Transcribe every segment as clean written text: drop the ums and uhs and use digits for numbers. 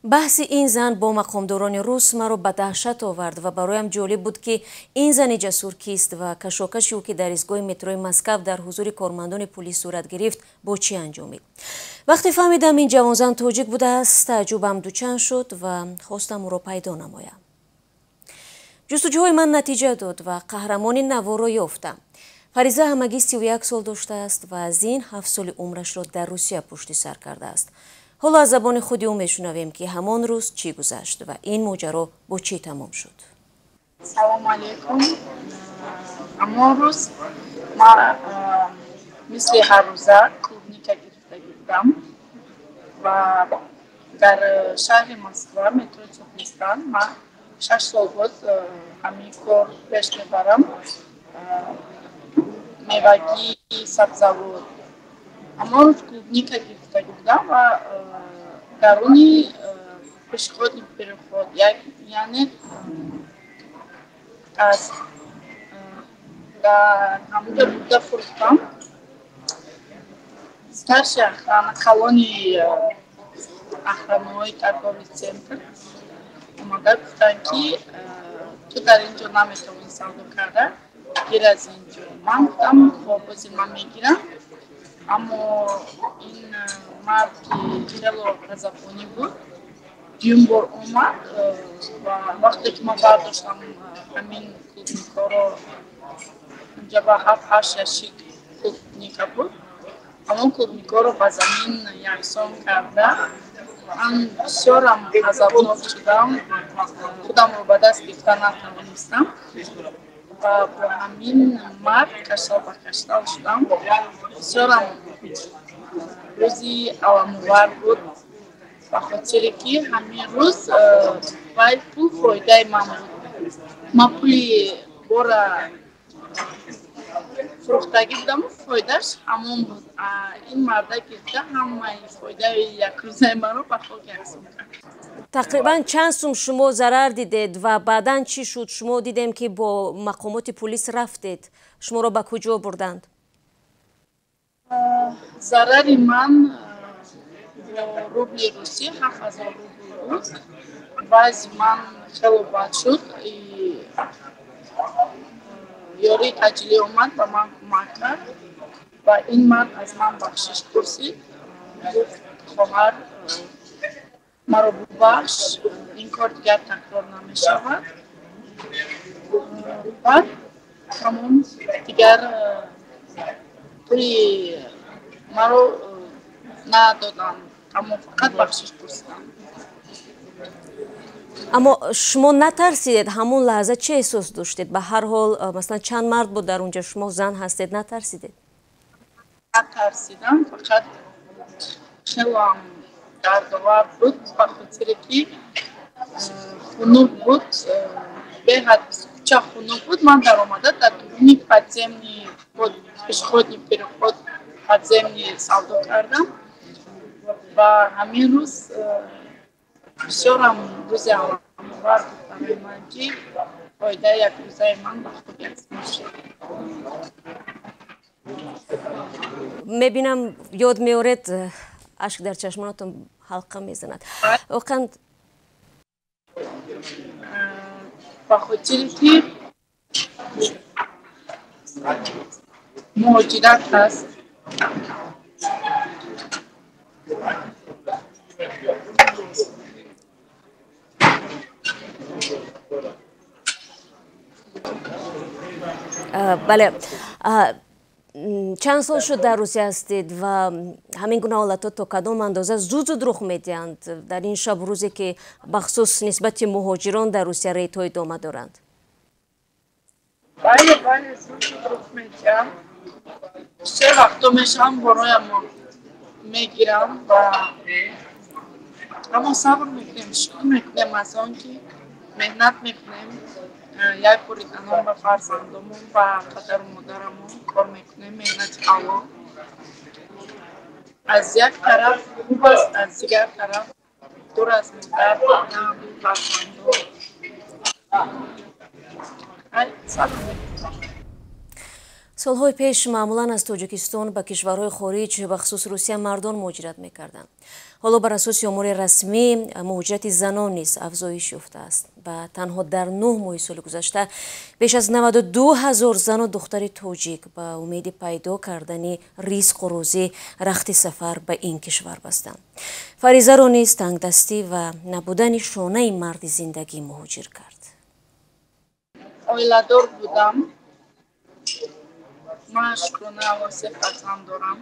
Баҳси ин зан бо мақомдорони рус маро ба даҳшат овард ва бароям ҷолиб буд, ки ин зани ҷасур кист ва кашокаши ӯ, ки дар истгоҳи метрои Москав дар ҳузури кормандони пулис сурат гирифт, бо чӣ анҷомид. Вақте фаҳмидам, ин ҷавонзан тоҷик будааст, тааҷҷубам дучанд шуд ва хостам ӯро пайдо намоям. Ҷустуҷӯҳои ман натиҷа дод ва қаҳрамони наворро ёфтам. Фариза ҳамагӣ 31 сол доштааст ва аз ин 7 соли умрашро дар Русия пушти сар кардааст. Ҳоло аз забони худи ӯ мешунавем, ки ҳамон рӯз чӣ гузашт ва ин моҷаро бо чӣ тамом шуд. Салому алейкум. Ҳамон рӯз ман мисли ҳаррӯза клубника гирифта будам ва дар шаҳри Москва, метрои Чопистан. Ман 6 сол боз ҳамин кор пеш мебарам, мевагӣ, сабзавот. Ҳамон рӯз клубника гирифта будам ва даруни пешеходный переход, яъне аз дар ҳамуҷо бурда фурӯхтам. Старший охрана, калони охранаҳои торговый центр омада гуфтанд, ки ту дар ин ҷо наметавонӣ савдо карда, гир аз ин ҷо. Ман гуфтам: хоб, бози ман мегирам. Аммо ин мард, ки хело ғазабонӣ буд, дуюм бор омад ва вақте ки ман бардоштам ҳамин клубникаро, унҷа ба ҳафт ҳашт ящик клубника буд, ҳамон клубникаро ба замин яксон карда, ман бисёрам ғазабнок шудам, худамро ба даст гирифта натавонистам ва бо ҳамин мард каштал ба каштал шудам. Бисёрам рӯзи аламовар буд, ба хотире ки ҳамин рӯз вай пул фоидаи ман буд. Ман пули бора фурӯхтагӣ будаму фоидааш ҳамон буд. Ин марда гирифта, ҳамаи фоидаи якрӯзаи маро ба хок яксон кард. Тақрибан чанд сум шумо зарар дидед ва баъдан чӣ шуд? Шумо дидем, ки бо мақомоти пулис рафтед. Шуморо ба куҷо бурданд? Зарари ман бо рубли русӣ 7000 рубл буд. Вазъи ман хело бад шуд. Ёрии таъҷилӣ омад, ба ман кӯмак кард ва ин мард аз ман бахшиш пурсид, гуфт: хоҳар, маро бубахш, ин кор дигар такрор намешавад. Баъд тамом, дигар пули маро надоданд, тамом, фақат бахшиш пурсиданд. Аммо шумо натарсидед? Ҳамон лаҳза чӣ эҳсос доштед? Ба ҳар ҳол, масалан, чанд мард буд дар унҷа, шумо зан ҳастед, натарсидед? Натарсидам, фақат хелоам дардовар буд, ба хотире ки хунук буд, беҳад кӯча хунук буд. Ман даромада дар дуруни подземный, пешеходный переход, подземный савдо кардам ва ҳамин рӯз бисёрам рӯзи аламовар буд барои ман, ки фоидаи якрӯзаи ман ба хок яксон шуд. Мебинам, ёд меоред, ашк дар чашмонатон ҳалқа мезанад воқеан. Ба хотире ки муҳоҷират аст. Бале, чанд сол шуд дар Русия ҳастед ва ҳамин гуна ҳолатҳо то кадом андоза зуд зуд рух медиҳанд дар ин шабу рӯзе, ки бахусус нисбати муҳоҷирон дар Русия рейдҳо идома доранд? Бале, зуд зуд рух медиҳанд. Бисёр вақто мешавам, бороямон мегирам ва аммо сабр мекунем, шукр мекунем аз он ки меҳнат мекунем, як бори данон ба фарзандомон, ба падару модарамон кор мекунем, меҳнати ҳалол. Аз як тараф хуб аст, аз дигар тараф дур аз модар, фарзандо, сабр мекунем. Солҳои пеш маъмулан аз Тоҷикистон ба кишварҳои хориҷ, бахусус Русия, мардон муҳоҷират мекарданд. Ҳоло бар асоси омори расмӣ муҳоҷирати занон низ афзоиш ёфтааст ва танҳо дар 9 моҳи соли гузашта беш аз 92 ҳазор зану духтари тоҷик ба умеди пайдо кардани ризқу рӯзӣ рахти сафар ба ин кишвар бастанд. Фаризаро низ тангдастӣ ва набудани шонаи марди зиндагӣ муҳоҷир кард. Оиладор будам. Ман шукрона се фарзанд дорам,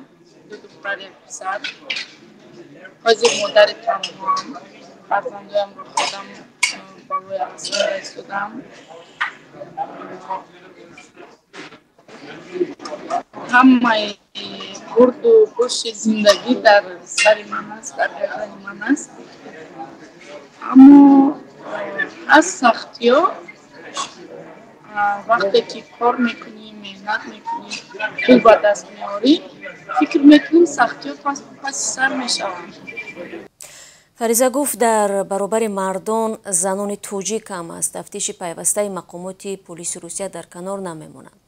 ду духтар, як писар. Ҳозир модари танҳоам. Фарзандоямро худам болои расонда истодам. Ҳамаи бурду боши зиндагӣ дар сари ман аст, дар гардани ман аст. Аммо аз сахтиҳо вақте ки кор мекунӣ, меҳнат мекунӣ, пул ба даст меорӣ, фикр мекунӣ сахтиҳо паси сар мешаванд. Фариза гуфт, дар баробари мардон занони тоҷик ҳам аз тафтиши пайвастаи мақомоти полиси Русия дар канор намемонанд.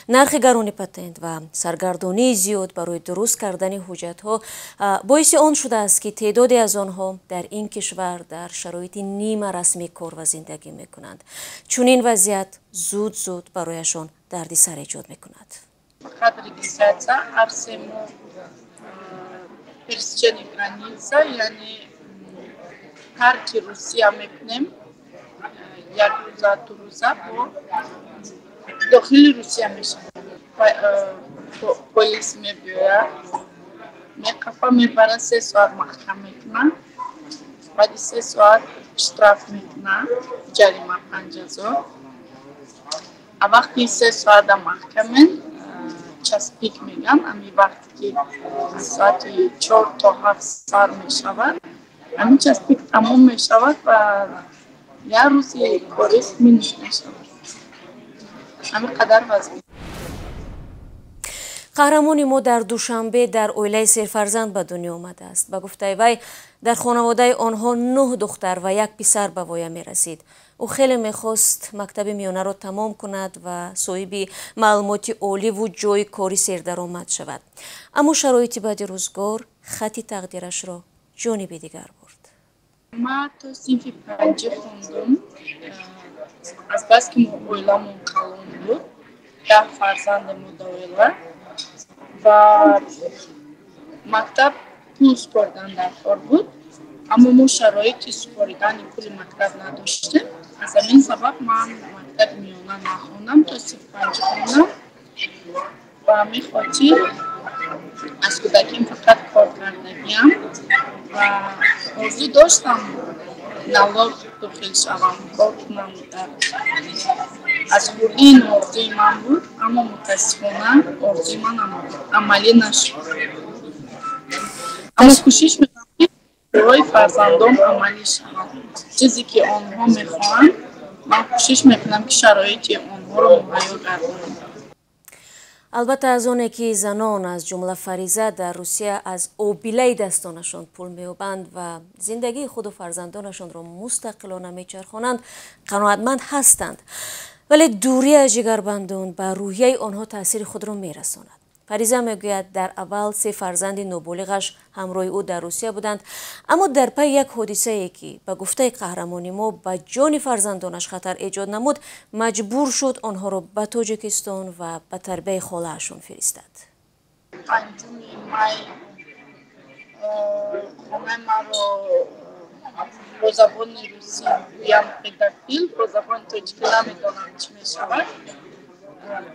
Нархи гарони патент ва саргардонии зиёд барои дуруст кардани ҳуҷҷатҳо боиси он шудааст, ки теъдоде аз онҳо дар ин кишвар дар шароити нимарасмӣ кор ва зиндагӣ мекунанд. Чунин вазъият зуд-зуд барояшон дарди сар эҷод мекунад. Фақат регистрация ҳар се моҳ пересечение граница, яъне тарки Русия мекунем, як рӯза, ду рӯза бо дохили Русия мешавем. Полис мебиёяд, меқафа, мебарад, 3 соат маҳкам мекунад, баъди 3 соат штраф мекунад, ҷарима 5000. А вақти 3 соата маҳкамен, час пик меган, ами вақте ки соати 4 то 7 сар мешавад, ҳамин час пик тамом мешавад ва як рӯзи корис минус мешавад. Ҳамин қадар вазъ. Қаҳрамони мо дар Душанбе дар оилаи серфарзанд ба дунё омадааст. Ба гуфтаи вай, дар хонаводаи онҳо 9 духтар ва як писар ба воя мерасид. Ӯ хеле мехост мактаби миёнаро тамом кунад ва соҳиби маълумоти оливу ҷойи кори сердаромад шавад. Аммо шароити баъди рӯзгор хати тақдирашро ҷониби дигар бурд. Ман то синфи 5 хондум. Азбаски мо оиламон калон буд, 10 фарзанде мо дар оила ва мактаб пул супоридан дар кор буд, аммо мо шароити супоридани пули мактаб надоштем. Аз ҳамин сабаб ман мактаби миёна нахондам, то синфи 5 хондам. Ба ҳамин хотир аз кӯдаким фақат кор кардагиам ва орзу доштам налог дохил шавам, кор кунам. Аз хурдӣ ин орзуи ман буд, аммо мутаассифона орзуи ман амалӣ нашуд. Аммо кӯшиш мекунам, ки роҳи фарзандон амалӣ шавад. Чизе ки онҳо мехоҳанд, ман кӯшиш мекунам, ки шароити онҳоро муҳайё гардонам. Албатта, аз оне ки занон аз ҷумла Фариза дар Русия аз обилаи дастонашон пул меёбанд ва зиндагии худу фарзандонашонро мустақилона мечархонанд, қаноатманд ҳастанд. Вале дурӣ аз ҷигарбандон ба рӯҳияи онҳо таъсири худро мерасонад. Фариза мегӯяд, дар аввал 3 фарзанди ноболиғаш ҳамроҳи ӯ дар Русия буданд, аммо дар пайи як ҳодисае ки ба гуфтаи қаҳрамони мо ба ҷони фарзандонаш хатар эҷод намуд, маҷбур шуд онҳоро ба Тоҷикистон ва ба тарбияи холаашон фиристад. 5 май хонаи маро бо забони русӣ гӯям педофил, бо забони тоҷикӣ намедонам чӣ мешавад.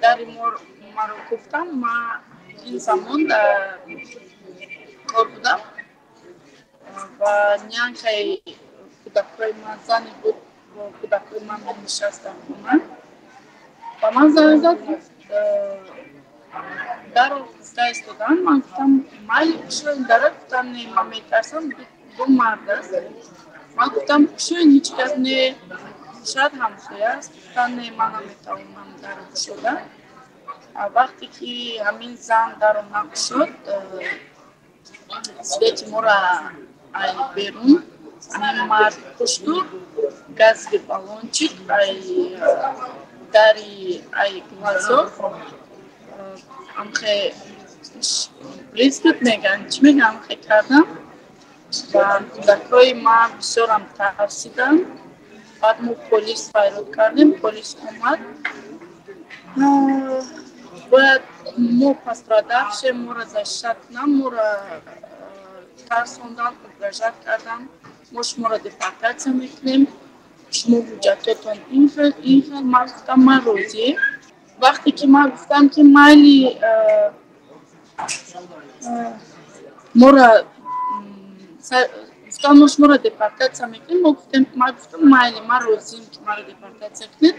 Дари маро гуфтам, ман ин замон дар кор будам ва нянкаи кӯдакҳои ман зане буд, бо кӯдакҳои ман менишаст дар хона. Ба ман занг зад, гуфт, дарро кушода истодан. Ман гуфтам, майли кушоед дара. Гуфтам, не, ман метарсам, ду мард аст. Ман гуфтам, кушоед, ҳеҷ кас не, шояд ҳамсоя аст. Гуфтам, не, ман наметавонам дарро кушода. Вақте ки ҳамин зан дарро накушод, свети моро ай берун ҳамин мард кушту гази баллончик ай дари ай глазок Амхе бризгит меган, чӣ меган, амхе кардам ва кӯдакҳои ман бисёрам тарсиданд. Баъд мо полис файрод кардем, полис омад. Бояд мо пострадавшие, моро защищать кунанд, моро тарсондан, угрожать кардан. Мо шуморо депортатсия мекунем, шумо ҳуҷҷатотон ин хел, ин хел. Ман гуфтам, ман розӣ. Вақте ки ман гуфтам, ки майли, моро гуфтам, мо шуморо депортатсия мекунем, мо гуфтем, ман гуфтам, майли, ман розием, ки маро депортатсия кунед.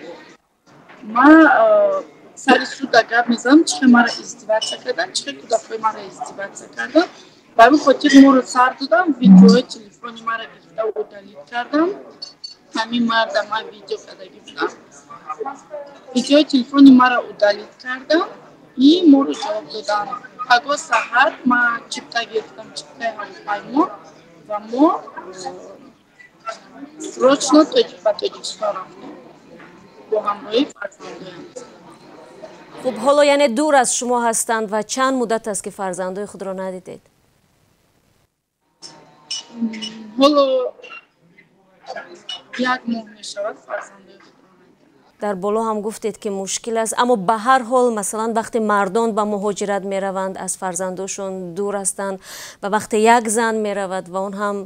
Ман сари суда гап мезанам, чӣ хел маро издеваться кардан, чӣ хел кӯдакҳои маро издеваться кардан. Ба ҳамин хотир моро сар додам, видеои телефони маро гирифта удалить кардам. Ҳамин марда ман видео кардагӣ будам. Видеои телефони маро удалить кардам и моро ҷавоб додам. Пагоҳ саҳар ман чипта гирифтам, чиптаи ҳавопаймо, ва мо срочно ба Тоҷикистон рафтем бо ҳамроҳии фарзандоям. Хуб, ҳоло яъне дур аз шумо ҳастанд ва чанд муддат аст, ки фарзандои худро надидед? Ҳоло як моҳ мешавад, фарзандои худро надидам. Дар боло ҳам гуфтед, ки мушкил аст, аммо ба ҳар ҳол, масалан, вақте мардон ба муҳоҷират мераванд, аз фарзандошон дур ҳастанд ва вақте як зан меравад ва он ҳам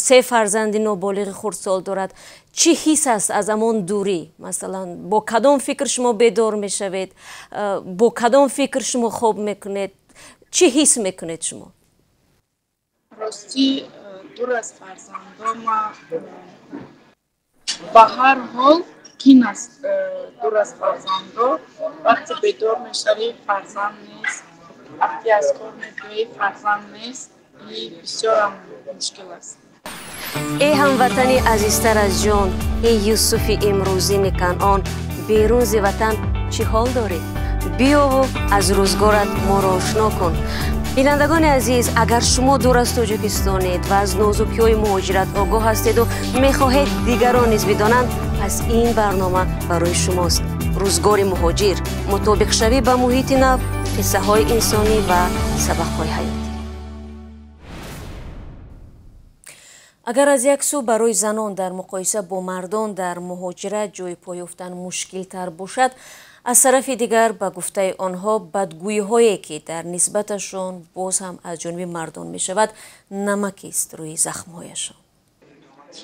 се фарзанди ноболиғи хурдсол дорад, чӣ ҳис аст аз ҳамон дурӣ? Масалан, бо кадом фикр шумо бедор мешавед, бо кадом фикр шумо хоб мекунед, чӣ ҳис мекунед шумо? Ростӣ, дур аз фарзандома ба ҳар ҳол қин аст. Дур аз фарзандо вақте бедор мешавӣ, фарзанд нест, вақте аз кор мебиёӣ, фарзанд нест, и бисёрам мушкил аст. Эй ҳамватани азизтар аз ҷон, эй Юсуфи имрӯзини Канъон, берун зи ватан чӣ ҳол дорӣ? Биёву аз рӯзгорат моро ошно кун. Бинандагони азиз, агар шумо дур аз Тоҷикистонед ва аз нозукиҳои муҳоҷират огоҳ ҳастеду мехоҳед дигарон низ бидонанд, пас ин барнома барои шумост. Рӯзгори муҳоҷир, мутобиқшавӣ ба муҳити нав, қиссаҳои инсонӣ ва сабақҳои ҳаёт. Агар аз як сӯ барои занон дар муқоиса бо мардон дар муҳоҷират ҷои по ёфтан мушкилтар бошад, аз тарафи дигар, ба гуфтаи онҳо, бадгӯиҳое, ки дар нисбаташон боз ҳам аз ҷониби мардон мешавад, намакист рӯи захмҳояшон.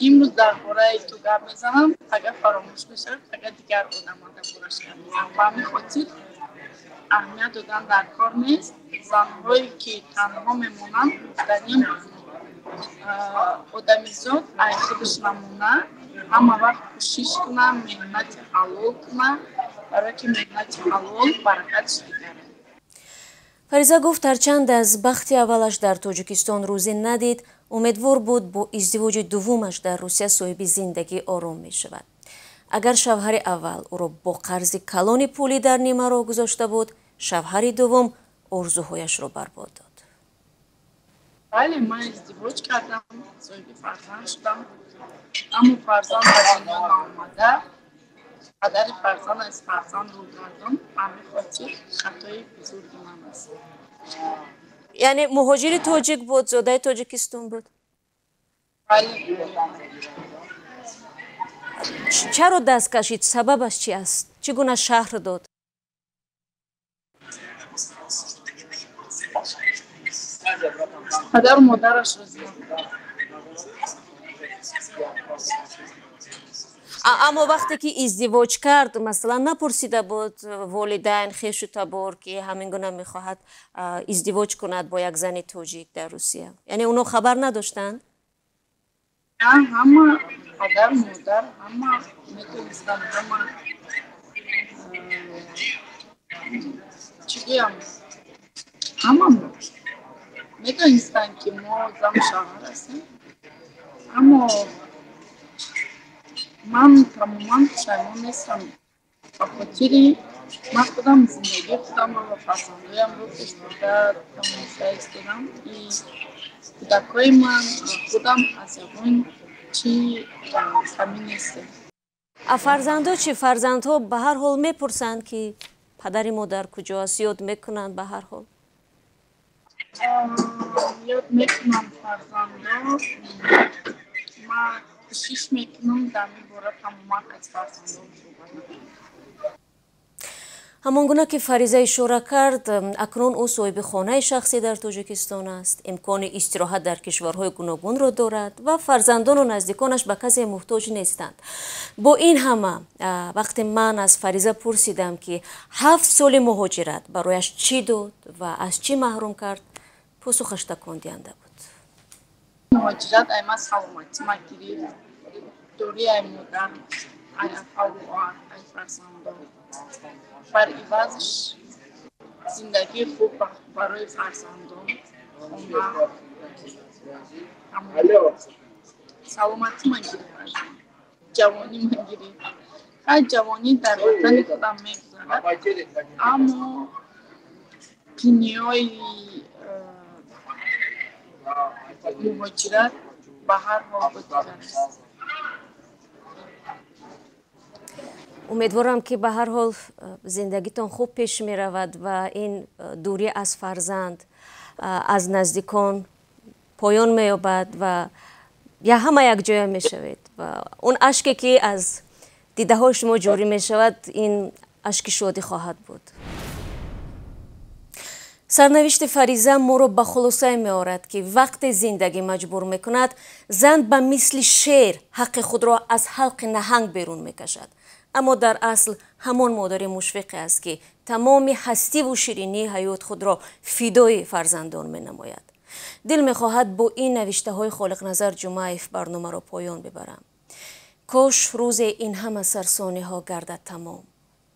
Имрӯз дар бораи ту гап мезанам, агар фаромӯш мешавад, агар дигар одамон дар бораш гап мезанам. Ба ҳамин хотир аҳамият додан дар кор нест. Занҳое, ки танҳо мемонанд, гуфтаним, одамизод ай худаш намуна, ҳама вақт кӯшиш кунам, меҳнати ҳалол кунам, барое ки меҳнати ҳалол баракатш дигар. Фариза гуфт, ҳарчанд аз бахти аввалаш дар Тоҷикистон рӯзӣ надид, умедвор буд, бо издивоҷи дуввумаш дар Русия соҳиби зиндагии ором мешавад. Агар шавҳари аввал ӯро бо қарзи калони пулӣ дар нимароҳ гузошта буд, шавҳари дуввум орзуҳояшро барбод дод. Бале, ман издивоҷ кардам, соҳиби фарзанд шудам, аммо фарзанд ба дунё наомада, падари фарзанд аз фарзанд рӯ гардон. Ба ҳамин хотир хатои бузурги ман аст. Яъне муҳоҷири тоҷик буд, зодаи Тоҷикистон буд? Бале. Чаро даст кашид? Сабабаш чи аст? Чӣ гуна шаҳр дод? Падару модараш розӣ набуданд. Аммо вақте ки издивоҷ кард, масалан, напурсида буд волидайн, хешу табор, ки ҳамин гуна мехоҳад издивоҷ кунад бо як зани тоҷик дар Русия? Яъне онҳо хабар надоштанд? Ҳама падар, модар, ҳама метонистанд, ҳама, чӣ гӯям, ҳама медонистанд, ки мо зану шавҳар ҳастем, аммо ман тамоман пушаймон нестам, ба хотири ман худам зиндагии худамро ва фарзандоямро пеш бурда тавониста истодам и кӯдакҳои ман ва худам аз ягон чӣ камӣ нестем. А фарзандҳо чӣ? Фарзандҳо ба ҳар ҳол мепурсанд, ки Падари мо дар куҷо аст? Ёд мекунанд ба ҳар ҳол? Ёд мекунам фарзандо. Ман кӯшиш мекунам дар ин бора тамоман аз фарзандон суҳбат накунам. Ҳамон гуна ки Фариза ишора кард, акнун ӯ соҳиби хонаи шахсӣ дар Тоҷикистон аст, имкони истироҳат дар кишварҳои гуногунро дорад ва фарзандону наздиконаш ба касе муҳтоҷ нестанд. Бо ин ҳама, вақте ман аз Фариза пурсидам, ки 7 соли муҳоҷират барояш чӣ дод ва аз чӣ маҳрум кард, посухаш такондиҳанда буд. Муҳоҷират ай ман саломатима гирифт, дурӣ ай модар, ай апаву ай фарзандон. Бар ивазш зиндагии хуб барои фарзандон, хона. Саломатима гирифт, ҷавонима гирифт. Хай, ҷавонӣ дар ватани худам мегузарад, аммо қиниҳои муҳоҷират ба ҳар ҳол бо дигар аст. Умедворам, ки ба ҳар ҳол зиндагитон хуб пеш меравад ва ин дурӣ аз фарзанд, аз наздикон поён меёбад ва я ҳама якҷоя мешавед ва он ашке, ки аз дидаҳои шумо ҷорӣ мешавад, ин ашки шодӣ хоҳад буд. Сарнавишти Фариза моро ба хулосае меорад, ки вақте зиндагӣ маҷбур мекунад, зан ба мисли шер ҳаққи худро аз ҳалқи наҳанг берун мекашад, аммо дар асл ҳамон модари мушфиқе аст, ки тамоми ҳастиву ширинии ҳаёт худро фидои фарзандон менамояд. Дил мехоҳад бо ин навиштаҳои Холиқназар Ҷумаев барномаро поён бибарам: «Кош рӯзе ин ҳама сарсониҳо гардад тамом,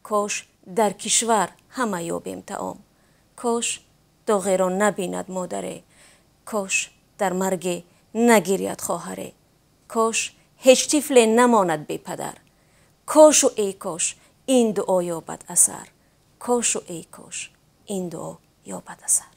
кош дар кишвар ҳама ёбем таом, кош доғеро набинад модаре, кош дар марге нагиряд хоҳаре, кош ҳеҷ тифле намонад бепадар, кошу эй кош ин дуо ёбад асар, кошу эй кош ин дуо ёбад асар».